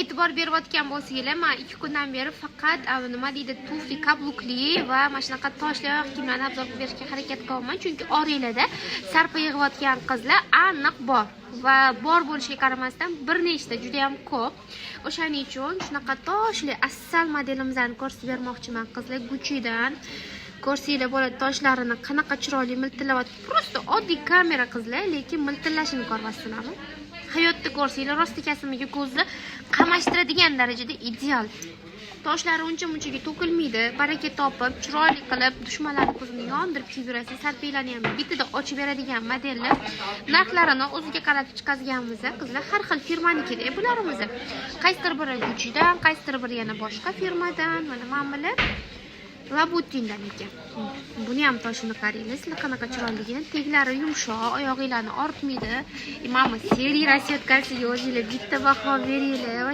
E'tibor berayotgan bo'lsanglar, man 2 kundan beri faqat nima deydi, tufli каблук li va mana shunaqa toshli oyoq kiyimlarni обзор qilib berishga harakat qilyapman, chunki oranglarda sarpa yig'ayotgan qizlar aniq bor va bor bo'lishiga qaramasdan, bir nechta, juda yam ko'p. O'shaning uchun shunaqa toshli asal modelimizni ko'rsatib bermoqchiman, qizlar. Guccidan ko'rsanglar bo'ladi, toshlarini qanaqa chiroyli miltillayapti. Просто oddiy kamera, qizlar, lekin miltillashini ko'ryapsizlarmi? Hayotda ko'rsanglar, rostakasimiga ko'zni qamashtiradigan darajada ideal. Toshlari uncha munchaga to'kilmaydi, baraka topib, chiroyli qilib, dushmanlarni ko'zini yondirib kiyib yurasiz. Sarpanglarni ham bittada ochib beradigan modellar. Narxlarini o'ziga qaratib chiqazganmiz, qizlar. Har xil firmanikida bularimiz, qaysidir biri Guccidan, qaysidir biri yana boshqa firmadan. Mana bular Labutindan ekan. Buni ham toshini qaranglar sizlar, qanaqa chiroyligini. Teglari yumshoq, oyog'inglarni ortmaydi. Mana bu серый расцветка siga o'zinglar bitta baho beringlar.